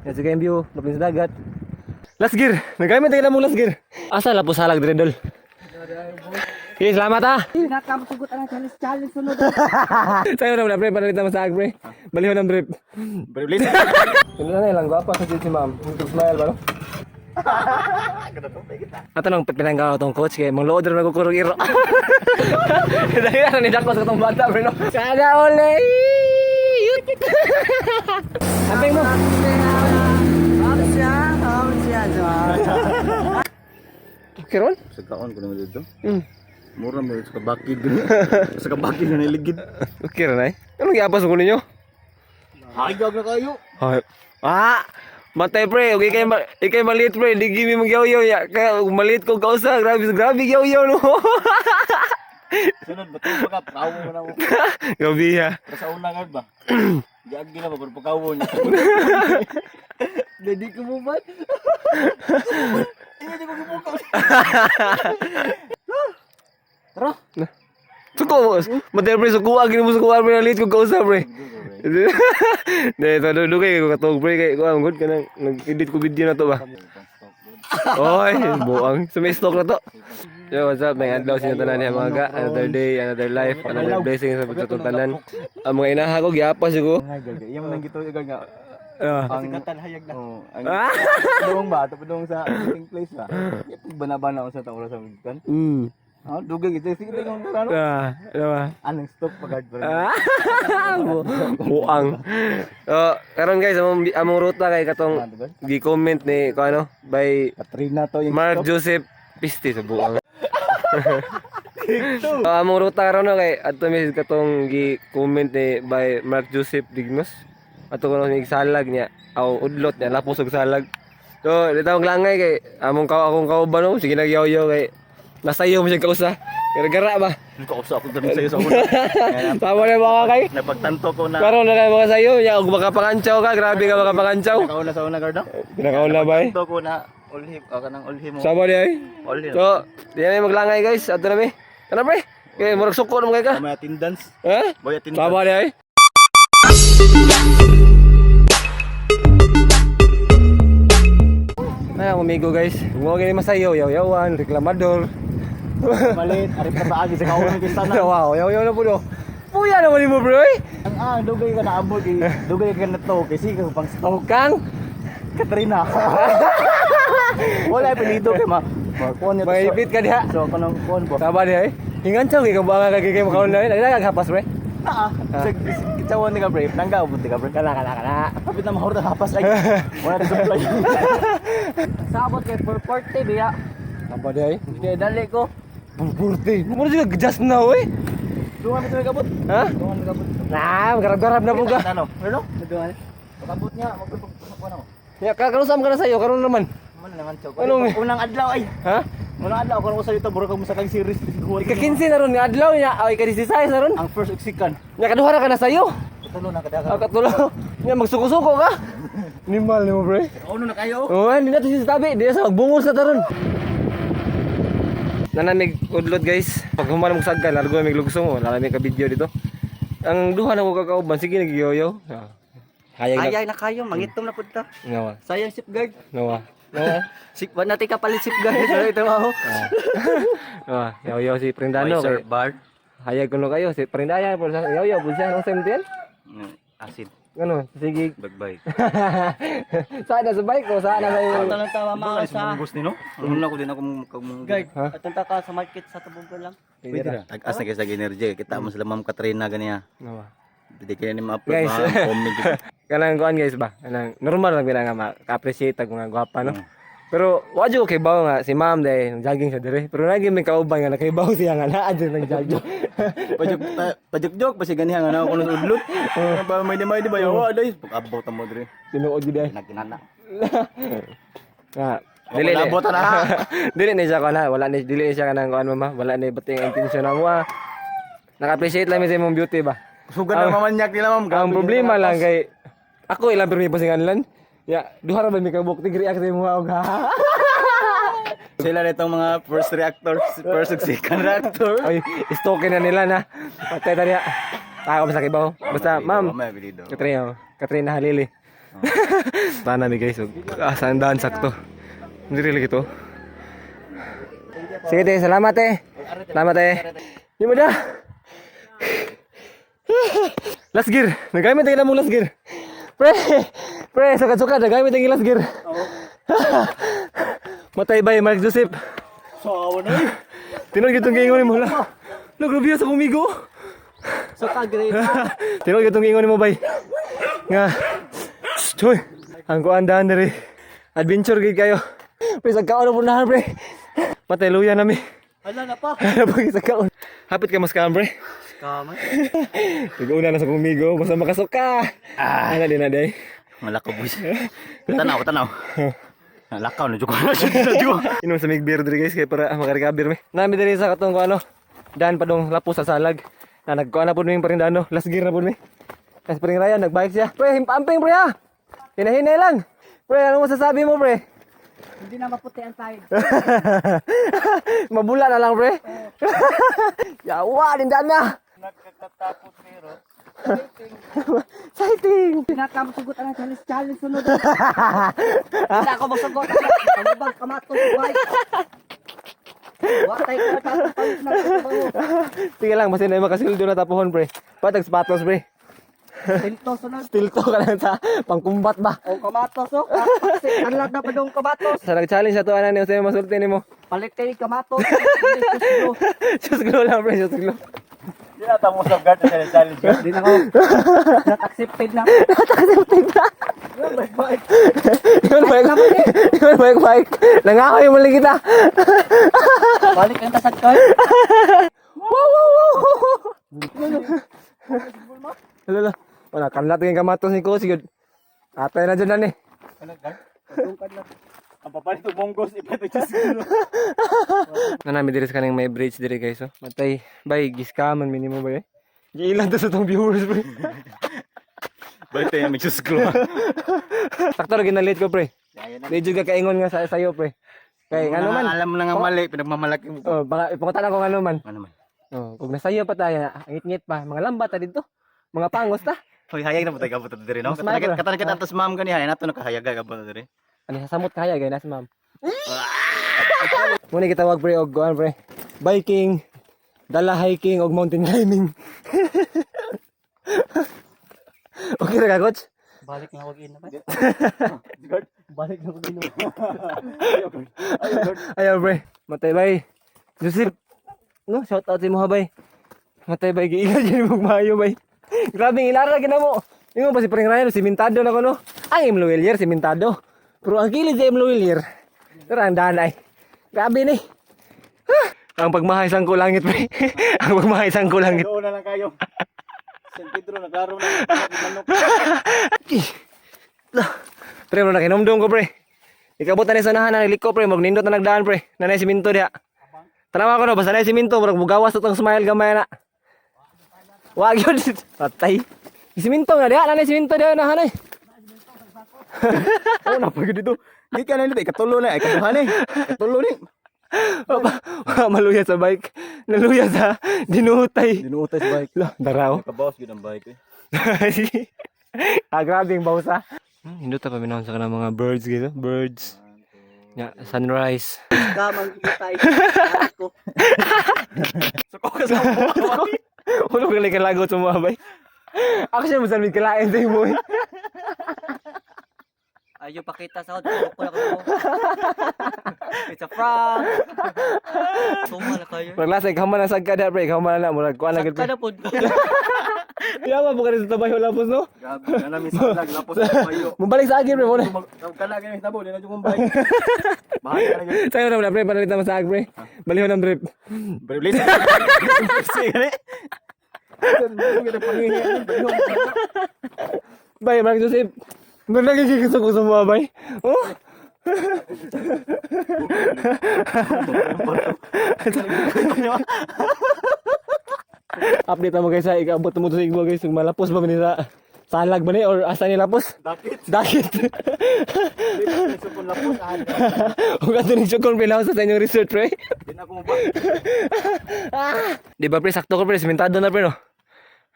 Yan sa kayong view, lapin sa dagat. Last gear! Nagkamit tayo na mong last gear. Asa la po salag dire, dol? Okay, salamat ah! Nakamusugot ang challenge challenge sunod. Sa'yo na pre, panalit na masaag, pre. Baliho ng trip. Please. Yun na lang, gwapa sa si ma'am. Hindi smile ba, no? Ato nang pinanggaw tong coach kay mang loader magkukurog iro. Dahil na ni Dakos katong bata, pre, no. Kada ole. Amping mo. Okay ron? Sa kaon ko naman dito. Mura mo sa kabakid. Sa kabakid na niligid. Okay ron ay. Anong giapas ko ninyo? Hayag na kayo. Ay. Ah! Matay, pre, okay kay ikay maliit, pre, di gimi magyawyaw ya. Kaya maliit ko kausa, grabe grabe yaw no. Sunod ba ito ka pakawo mo na mo. Grabe ha. Pero sa una nga ba? Giagi na ba pero pakawo niya. Dadi ko mo ba? Hindi ko gibukaw. Tara. Suko, matay pre, suko agin mo suko pre, maliit ko kausa, pre. Dahil ito, dugay ko katog, pre, kay ko ang good ka nang nag-edit ko video na to ba. Oy, buang. So may stock na to. Yo, what's up? May adlaw sa tanan niya mga ga. Another day, another life, another blessing sa pagkatong tanan. Ang mga inaha ko, giapas ko. Iya man ang gituyo nga. Ah. Ang hayag na. Oh, ang dong ba tapos sa meeting place ba. Bana-bana sa tawo sa kan. Ah, dugay gid sige tingong tara no. Ah, ano ba? Anong stop pagad pa. Ah, buang. Oh, karon guys, among ruta kay katong gi-comment ni ko ano by Katrina to yung Mark Joseph Piste sa buang. Oh, among ruta karon no kay adto mi katong gi-comment ni by Mark Joseph Dignos. Ato kuno ni salag niya, aw udlot niya lapos og salag. So, dito ang langay kay among kaw akong kauban no, sige nagyaw-yaw kay nasayo mo siya kausa. Gara-gara ba? Kausa ako ganun sa'yo sa una. Tama na ba kay? Napagtanto ko na. Karon na kayo mga sayo, ya og makapangantsaw ka, grabe ka makapangantsaw. Nakauna sa una gardo. Pinakaon na ba eh? Tanto ko na ulhim ka nang ulhim mo. Sama di ay. Ulhim. So, di na mi maglangay guys, ato na mi. Kana pre? Kay murag suko naman kay ka. May attendance. Ha? Boy attendance. Sama di ay. Ay, ang amigo guys. Huwag gini masayo, yaw-yawan, reklamador. Malit, arip na paagi sa kauna kay sana. Wow, yaw-yaw na po do. Puya naman nimo, bro. Eh. Ang ah, dugay ka na abot kay dugay ka na to kay sige pang stock. Kang, Katrina. Wala apelyido kay ma. Kuan niya to. Maipit ka diha. So kanang kuan ba? Sama di ay. Hingan kay kabuanga kay kay makaon na. Naghapas pre. Ah, sa kitsawan ni ka pre. Nangga abot ni ka pre. Kala kala kala. Kapit na mahor na hapas ay. Wala na supply. Sabot kay 440 biya. Sama di ay. Kay dali ko. Burburte. Mo na just now eh. Dungan ito kabot. Ha? Dungan kabot. Nah, garab-garab na po ka. Ano? Ano? Duduan. Kabot niya, magpapagpakuan ako. Ya, karon sa ka na sa'yo, karon naman. Man naman chow. Anong- Unang adlaw ay. Ha? Unang adlaw ako sa ito, mura ka mo sa kang series. Ika 15 na ron nga adlaw niya, aw ika 16 na ron. Ang first ug second. Nya kaduha ra ka na sa'yo. Katulo na kada Aw katulo. Nya magsuko-suko ka. Nimal nimo, pre. Ano na kayo? Oh, hindi na to siya tabi, di na sa magbungol sa taron. Nanamig udlot guys. Pag human mo sagka, largo mig lugsong mo, nalamig ka video dito. Ang duha na ko kakauban, sige nagyoyo. Ah. Hayag na. Ayay na kayo, mangitom na pud ta. Nawa. Sayang safeguard. Nawa. Nawa. Sip, wa natin kapalit safeguard. Sorry trabaho. Ah, yaw-yaw si Prindano. Sir Kay, Bar. hayag kuno kayo si Prindaya po sa yaw-yaw po siya nung same din. Acid. Ano, sige. Bagbay. Saan na sa bike ko? Saan na sa Ato lang ta mama sa Munggos ni no? Ano na ko din ako mong guard. Ha? Atong ta ka sa market sa Tabugro lang. Pwede ra. Tag-as na kay sa energy. Kita mo sila Ma'am Katrina ganiya. Nawa. Hindi kaya ni ma-upload Guys. mga comment. Kanang kuan guys ba? Kanang normal lang pila nga ma-appreciate tag mga gwapa no. Pero wa jud ko kay bawo nga si ma'am dai jogging siya dire. Pero nagi may kauban nga nakaibaw siya nga naa jud nag-jogging. Pajok pajok-jok pa siya ganiha nga na ako sa udlot. Ba may di may di ba yawa day. Pag-abot mo dire. Tinuod jud ay. Nagkinana. Nga Dili dili ni. Abot na. Dili ni siya kuan ha. Wala ni dili ni siya kanang kuan mama. Wala ni bating ang intensyon na mo ah. Naka-appreciate lang mi sa imong beauty ba. Sugan na mamanyak nila ma'am. Ang problema lang kay ako ilang pirmi pa singanlan. Ya, duha ra ba mi kabuk tig react sa imong og ha. Sila nitong mga first reactor, first ug second reactor. Ay, istoke na nila na. Patay ta niya. Ako basta kibaw. Basta, ma'am. May apelyido. Katrina, oh. Katrina Halili. Tanan ni guys. Ah, saan daan sakto. Hindi rin lagi to. Sige te, salamat eh. Salamat eh. Di mo da. Last gear. Nagamit tayo na mong last gear. Pre, pre, sukat-sukat. Nagamit tayo last gear. Matay ba Mark Joseph? Sawa na eh. Tinod gitong giingon nimo la. Nagrubya sa kumigo. So ka grade. Tinod gitong giingon nimo bay. Nga. Choy. Ang kuan daan diri. Adventure gid kayo. Pre, sa kaon na po na pre. Matay luya nami. Hala na pa. Ano pa sa kaon? Hapit ka mas kaon pre. Kama. Nag-una na sa kumigo, basta makasuka. Ah, ano din na day. Malakaw boys. Tanaw, tanaw. Lakaw na jud ko. Na jud. Inom sa mig beer diri guys kay para makarecover mi. Nami diri sa katong ko ano, daan pa dong lapos sa salag. Na nagkuan na pud mi paring dano, last gear na pud mi. Kas paring Ryan nagbike siya. Pre, himpamping pre ha. Hinahinay lang. Pre, ano masasabi mo pre? Hindi na maputi ang tayo. Mabula na lang pre. Yawa, dindaan na. Nagkatapos pero Sighting. Pinakamusugot ang challenge challenge sunod. Hindi ako masugot. Pagubang kamato sa bike. Wa tay ko tapos na ko. Sige lang, basta na makasildo na tapuhon pre. Patag sapatos pre. Tilto sunod. Still to ka lang sa pangkumbat ba? O kamatos oh. Kanlat na pa dong kamatos. Sa nag-challenge sa to ana niyo sa'yo masulti nimo. Palit kayo kamatos. Hindi, Diyos ko lang pre, Diyos ko. Di na tamo sa guard sa challenge. Hindi na ako. Not accepted na. Accepted na. Yun, bike. Yun, bike, bike. Nangako yung mali kita. Balik ang tasad ko. Wow. Hala, hala. Wala, kanlat yung kamatos ni Coach. Sige. Atay na dyan na ni. Ang papalit og monggos ipito just ko. Nanami diri sa kaning may bridge diri guys. Oh. Matay. Bay, giskaman minimo ba eh? Giilan to sa tong viewers pre. Balik tayo may just ko. Sakto ra ginalit ko pre. Medyo ka kaingon nga sa sayo pre. Kay ngano man. Alam mo na nga mali, pinagmamalaki mo. Oh, baka ipangutana ko ngano man. Ano man? Oh, kung nasayo pa tayo, angit-ngit pa, mga lamba ta dito. Mga pangos ta. Hoy, hayag na po tayo kabot diri no. Mas maayo Katana ra. katana kita atos ma'am gani hay nato nakahayag kabot diri. Ano sa samot kaya gay nas ma'am. Muna gitawag pre og kuan pre. Biking, dala hiking og mountain climbing. Okay ra ka coach? Balik na wag ina. Balik na wag ina. Ayaw pre. Matay bay. Joseph. No, shout out sa imo ha bay. Matay bay giila jud mo maayo bay. Grabe ang ilara ginamo. Ingon pa si Pring Ryan, simentado na ko no. Ang Emlo Willier, simentado. Pero ang kilid sa Emlo Willier, tara ang danay. Grabe ni. Ah! Ang pagmahay sang kulangit pre. Ang pagmahay sang kulangit. Doon na lang kayo. San Pedro naglaro na. Manok. Pre, mo na kinomdom ko pre. Ikabot na ni sanahan na niliko pre, magnindot na nagdaan pre. Nanay siminto diha. Tanawa ko no, basta na siminto, murag mugawas na tong smile gamay na. Wag yun. Patay. Siminto nga diha, nanay siminto diha na hanay. Oh, napagod dito. Di ka na nito, ikatulo na, ikaduha ni. Ikatulo ni. Maluya sa bike. Naluya sa dinuutay. Dinuutay sa bike. Lah, daraw. Kabawas gyud ang bike eh. Ah, grabe yung bawsa. Hindot pa minahon sa kanang mga birds gitu. Birds. Ya, sunrise. Kamang gitay. Ko. Suko ka sa Ulo ka lang kalagot sa mga bay. Ako siya masan kalain sa imo. Eh. Ayaw pakita sa ako. Ko na ko. It's a prank. Tuma na kayo. Murag lasa ikaw man ang sagka diha pre, ikaw man na murag kuan na gid. Sakka na po. Yawa mo ka rin sa tabay wala pos no. Grabe na namin sa lag lapos sa payo. Mubalik sa akin pre mo na. Kana gani tabo, di na jud kong bike. Bahay ka na gyud. Sayo na pre, panalit na sa pre. Balihon ang trip. Bre, please. Sige gani. Bay, Mark Joseph. Murag nagiging ko sa mga bay. Oh. Update mo guys ha, ikabot mo to sa igwa guys, kung malapos ba ni sa salag ba ni or asa ni lapos? Dakit. Dakit. Sukon lapos ah. Huwag ka ni Chokon pre sa inyong research pre. Di na ako mo ba. Di ba pre, sakto ko pre, simentado na pre no.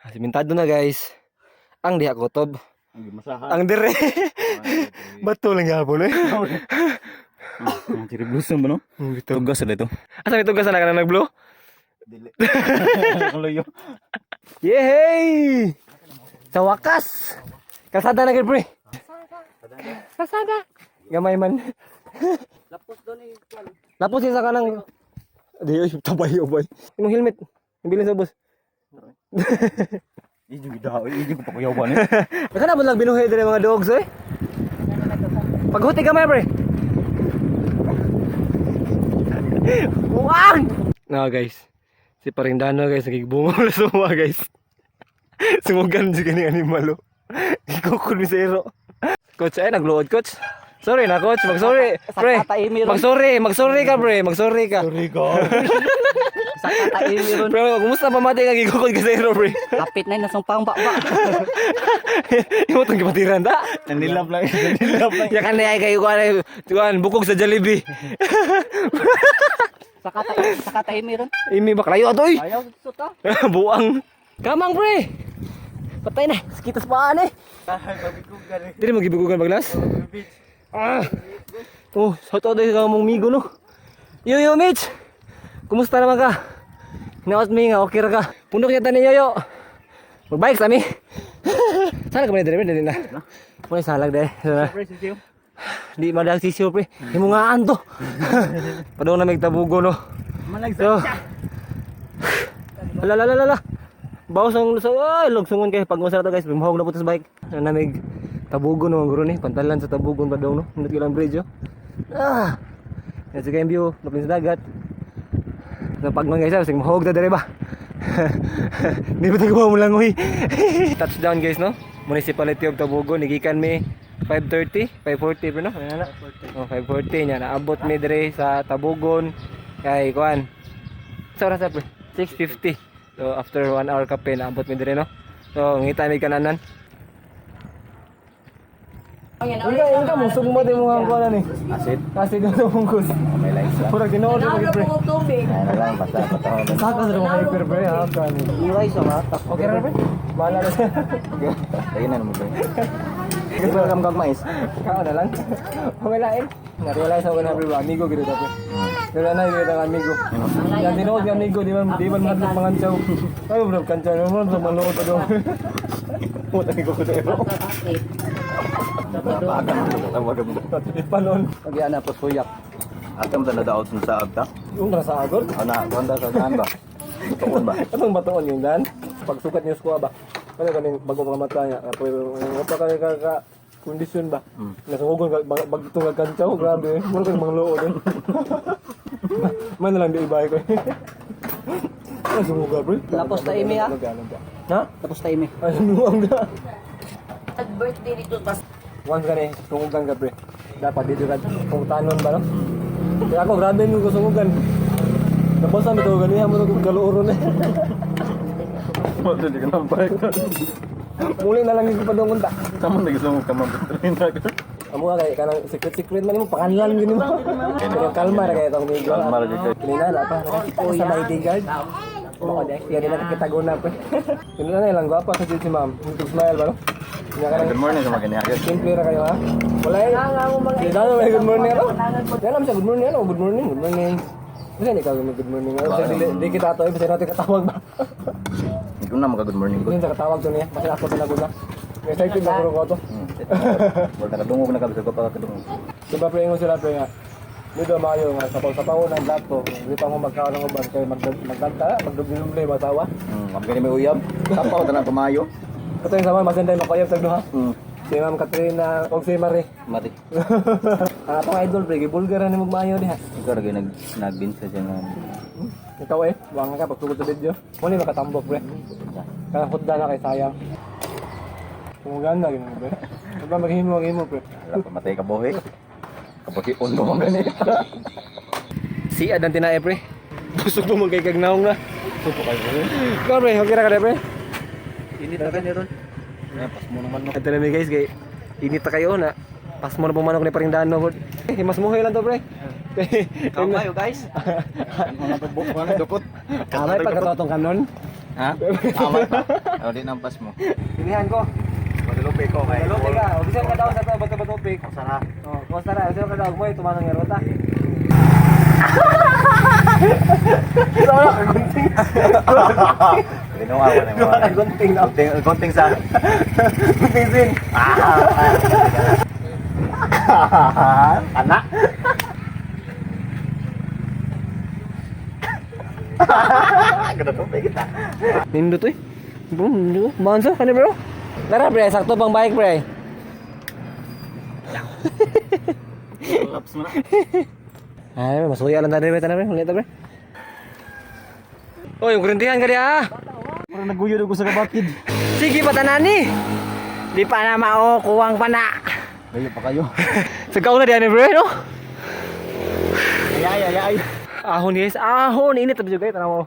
Ah, simentado na guys. Ang diha ko tob. Ang gimasahan. Ang dire. Bato lang gapon eh. Cherry blossom ba no? Tugas na ito. Asa may tugas na ka na nag-blow? Dili. Kaluyo. Yehey! Sa wakas! Kalsada na gid pre. Kalsada. Gamay man. Lapos doon eh. Lapos sa kanang di oy tabay obay. Imong helmet. Ibilin sa bus. Ijo gid daw, ijo ko pakuyawan eh. Naka na lang binuhi dire mga dogs oy. Paghuti gamay pre. Buang! Na guys. Si Parindano guys nagigbungol sa mga guys. Sumugan si kani animal oh. Gikukod mi sa iro. Coach ay nagluod coach. Sorry na coach, mag-sorry. Pre, Sa kataimi ron. mag-sorry, mag-sorry ka pre, mag-sorry ka. Sorry ko. Sa kataimi ron. Pre, kumusta pa mati nga gikukod ka sa iro pre? Kapit na yun, nasumpang bakba. Imo tong gipatiran ta. Nanilap lang, nanilap lang. Ya kan ay kayo kuan kuan bukog sa Jollibee. Sa kataimi ron. Imi ba kalayo ato oy. Ayaw, suta. Buang. Kamang pre. Patay na. Sakit sa paa eh. Dili mo gibugugan baglas? Ah. Oh, shout out ka mong migo no. Yo yo Mitch. Kumusta naman ka? Hinaot mi nga okay ra ka. Pundok yata ni Yoyo. Magbike sa mi. Sana ka man dire dili na. Muna salag dai. Di madag sisiyo pre. Himungaan to. Padung na migtabugo no. So, ala ala ala ala. Bawas ang sa ay lugsungon kay pag to guys, bimhog na po sa bike. Namig tabugon no guro ni pantalan sa tabugon pa daw no. Nindot ilang bridge oh. Ah. Yan sa view, lapin sa dagat. Sa pagman guys, sige mahog ta dire ba. Di ba tayo mo lang uy. Touchdown guys no. Municipality of Tabugon nigikan mi 5:30, 5:40 pero no. Ano na? Oh, 5:40 nya naabot mi dire sa Tabugon kay kuan. Sa oras pre? 6:50. So after 1 hour kape naabot mi dire no. So ngita mi kananan. Ika, ika mo sugmo mo ang kuan ni. Asid. Kasi sa mungkos. May lights lang. Murag tinuod ra pre. Tubig. Ano lang, basta patahon. Saka sa mga hyper pre ha kani. Iray sa mata. Okay ra pre? Bahala na siya. Lagi na naman ba? Welcome kag mais. Kao na lang. Pamilain. Na-realize ako na pre ba, amigo gid ta pre. Pero na gid ang amigo. Yang tinuod nga amigo di man madlok mga tsaw. Ay bro, kantsaw naman sa maluot pa doon. Puta ko ko ero. Tawagan mo. Panon. Pag yan na, pusuyak. Atam ta na daot sa abta. Yung nasa agor. Ana, kuan sa saan ba? Tuon ba? Atong batuon yung dan. Pagsukat niyo skuha ba? Ano kaning bago pa mata niya. Apoy pa ka ka ka kondisyon ba? Nasugon ka bagto ka kantsaw, grabe. Mura kang mangluod. Eh. Man na lang di ibay ko. Ano sumuga bro? Lapos ta imi, ha? Ha? Tapos tayo imi. Ay, sumugang ka. Birthday nito tas Once ka ni, sungugan ka pre. Dapat dito ka kung tanon ba no? Kaya ako grabe yung sungugan. Nabasa mo to ganihan mo to kaluoron eh. Mo dili ka nang bike. Muli na lang yung padungon ta. Tama na gusto mo ka mabitrin na ka. Amo nga kay kanang secret secret man nimo pakanlan gini mo. Pero kalma ra kay tong migo. Kalma ra gyud kay. Kanina na pa nakakita ka sa my guard. Bako dai, yan na nakita ko na pre. Kanina na lang gwapa sa jud si ma'am. Yung smile ba no? Nga kanang Good morning sa mga kanihagan. simple ra kayo ha. Wala eh. Hindi na may good morning ano. Yan lang siya good morning ano, good morning, good morning. Kasi ikaw good morning. Ano siya dili di kita ato, basta natin katawag ba. Hindi ko na maka good morning ko. Hindi sa katawag to niya, basta ako to na. May excited na ko to. Wala nakadungog na ka bisag pa kadungog. Diba pre ingon sila pre nga. Dito maayo nga sapaw-sapaw ng plato. Di pa mo magkaon ng uban kay magdagta, magdugdumle ba tawa. Kami gani may uyab. Tapaw tanan kumayo. Kato yung sama masenday makayab tag duha. Si Ma'am Katrina og si Marie. Mati. Ang atong idol pre gibulgar ni magmaayo diha. Ikaw ra gyud nag nagbinsa siya nga. Ikaw eh, buwang ka pagtugod sa video. Muna makatambok pre. Kaya hutda na kay sayang. Kung gana gini pre. Diba maghimo maghimo pre. Wala pa matay ka buhi. Kabuhi on ba man gani. Si Adan tinae pre. Busog mo man kay kag naong na. Supo kayo pre. Ikaw pre, okay ra ka pre. Init na ka ron. Pas mo naman no. Ito na mi guys kay init ta kayo na. Pas mo na pumanok ni paring dano god. Eh, mas muhay lang to pre. Kayo guys. Mga tubok mga dukot. Amay pagkatotong kanon. Ha? Amay pa. Oh, di nang pas mo. Pilihan ko. Guadalupe ko kay. Guadalupe ka. O bisan ka daw sa to bato-bato pick. Sara. Oh, Costa ra, bisan ka daw mo tumanong nga ruta. Wala ka gunting. Ginawa ko na. Wala ka gunting na. Gunting, gunting sa. Gunting sin. Anak. Guadalupe kita. Nindot eh. Bro, nindot. Manso, kani bro? Tara pre, sakto pang bike pre. Collapse mo na. Ay, masuya lang tayo pre, tara pre, ulit pre. Oy, kurintihan ka diha. Parang naguyod ako sa kabakid. Sige patanani. Di pa na mao kuwang pa na. Layo pa kayo. Sa kauna diha ni bro, no? Ay ay ay ay. Ahon guys, ahon init tabi juga tanaw mo.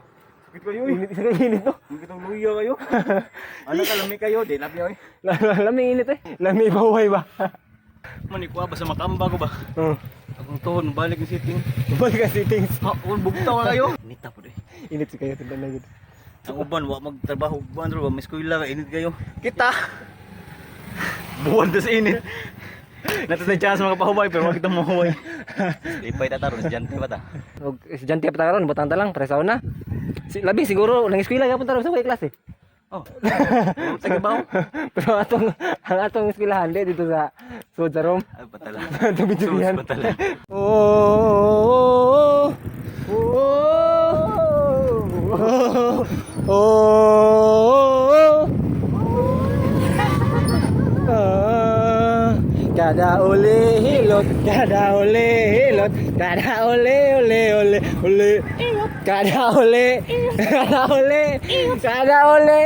Sakit kayo eh. Init sa init no. Ang kitong luya kayo. Ano ka lami kayo, di labi oy. Lami init eh. Lami baway ba? Manikuha ba sa makamba ko ba? Oh. Akong tuhon balik ng sitting. Balik ka sittings. Ha, un bugtaw ka kayo. Init po eh. Init si kayo tindan na gid. Ang uban wa magtrabaho uban ro ba may eskwela ka init kayo. Kita. Buwan tas init. Natatay chance makapahubay pero wag kita mahuway. Lipay ta taron estudyante pa ta. Og estudyante pa ta karon, butang ta lang presaw na. Si, labi siguro nang eskwela gapon ta ron sa way klase. Oh. Taga baw. Pero atong ang atong eskwelahan di dito sa sud sa Rome. Ay patala. Atong bijulian. Sus, patala. Oh. Oh. Oh. Oh. Ah, kada uli hilot, kada uli hilot, kada uli uli uli uli, kada uli, kada uli, kada uli.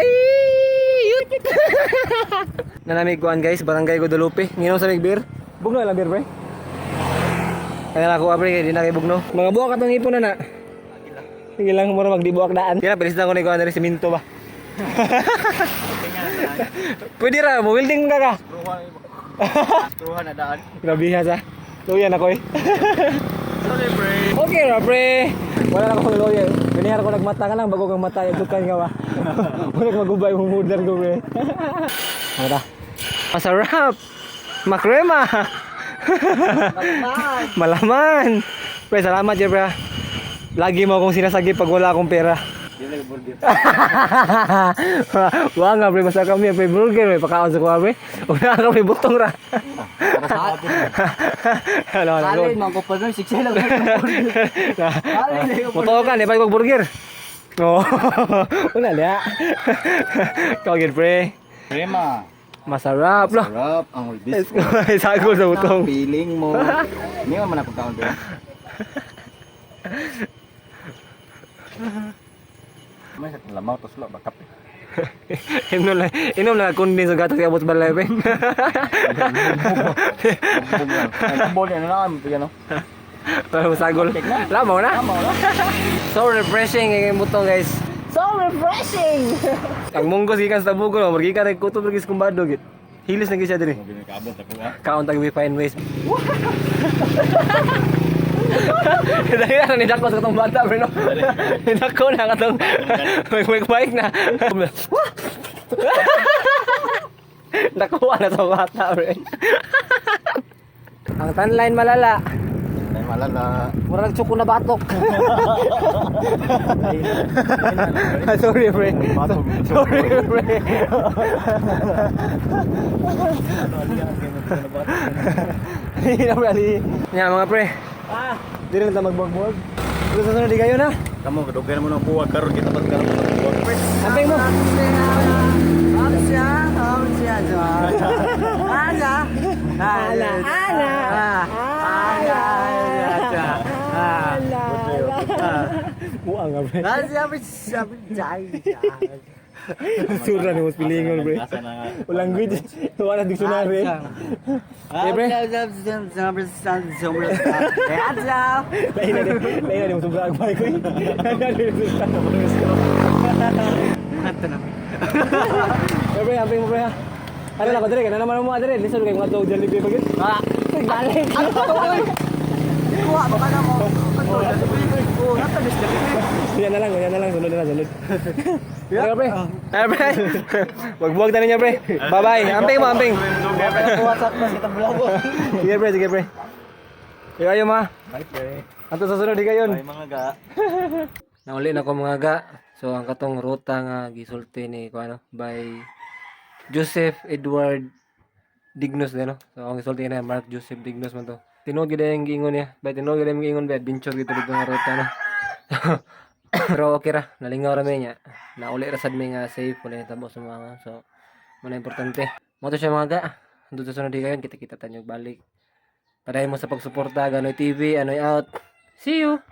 Yut. Nanamig kuan guys, barangay Guadalupe. Nginom sa mig beer. Bugno lang beer pre. Kaya na ako pre, kay di na kay bugno. Mga buwak atong ipon na na. Sige lang mura magdibuak daan. Kaya bilis na ko ni kuan diri simento ba. Pwede ra mo welding ka ka. Truhan na daan. Grabe ha sa. Luyan ako eh. Sorry pre. Okay ra pre. Wala na akong lawyer. Binihar ko nagmata ka lang bago kang mata dukan ka ba. Wala ka magubay mo mudar ko pre. Ano ta? Masarap. Makrema. Malaman. Pre, salamat ya pre. Lagi mo akong sinasagi pag wala akong pera. Di na burger. Wala nga pre, basta kami pre burger may pakaon sa kuha pre. Wala ka pre butong ra. Ano ano. Alin, mga kumpanya, siksa lang. Alin, Moto ka, di ba yung burger? Oo. Una liya. Ikaw gid pre. Prema. Masarap lo. Sarap ang Let's ribis. go. Sagol sa butong. Feeling mo. Hindi man ako taon pero. May sa lamaw tos lo ba kape. Inom na, inom na kundi sa gatas abot balay pre. Ang bol ano na kami no. Para masagol. Lamaw na. Lamaw na. So refreshing yung butong guys. So refreshing. Ang munggos gikan sa Tabugon, oh, gikan kay kutob lagi sa kumbado gid. Hilis na gid siya diri. Kaabot ako ah. Kaon tag we find ways. Dahil na nidako sa katong bata bro. No? Nidako na katong may bike na. Nakuha na sa bata bro. Ang tanline malala. Ay malala. Murag tsuko na batok. Sorry pre. Sorry pre. Hindi na pre ali. Nya mga pre. Ah, dili na ta magbuwag-buwag. Pero sa sunod di kayo na. Kamu kadugay na mo ng buwag karon kita pa karon buwag. Amping mo. Ala, Ala. ala, Ala. Buang nga pre. Sura ni mo pilingon pre. Asa na nga. Language, wala dictionary. Eh pre. Lain na din, lain na din mo sobra agbay ko eh. Lain na din mo sobra. Eh pre, amping mo pre ha. Ano lang ko dire, kana naman mo dire, lisod kay mga tog Jollibee pagid. Ah, balik. Ano to oy? Kuha mo ka na mo. Oh, natalis ka. Yan na lang, yan na lang, sunod na lang, sunod. Tara, pre. Tara, pre. Magbuwag na ninyo, pre. Bye-bye. Amping mo, amping. WhatsApp na sa vlog. Sige, pre, sige, pre. Sige kayo, ma. Bye, pre. Anto sa sunod, di kayon. Bye, mga ga. Nauli na ko, mga ga. So ang katong ruta nga gisulti ni ko ano by Joseph Edward Dignos din, no. So ang gisulti niya Mark Joseph Dignos man to. Tinuod gid ang giingon niya. By tinuod gid ang giingon ba adventure gid dito nga ruta, no. Pero okay ra, nalingaw ra mi niya. Nauli ra sad mi nga safe, wala natabo sa mga, so mao na importante. Mo to siya, mga ga. Hangtod sa sunod higayon, kita-kita tanyo balik. Padayon mo sa pagsuporta, Ganoy TV, Anoy out. See you.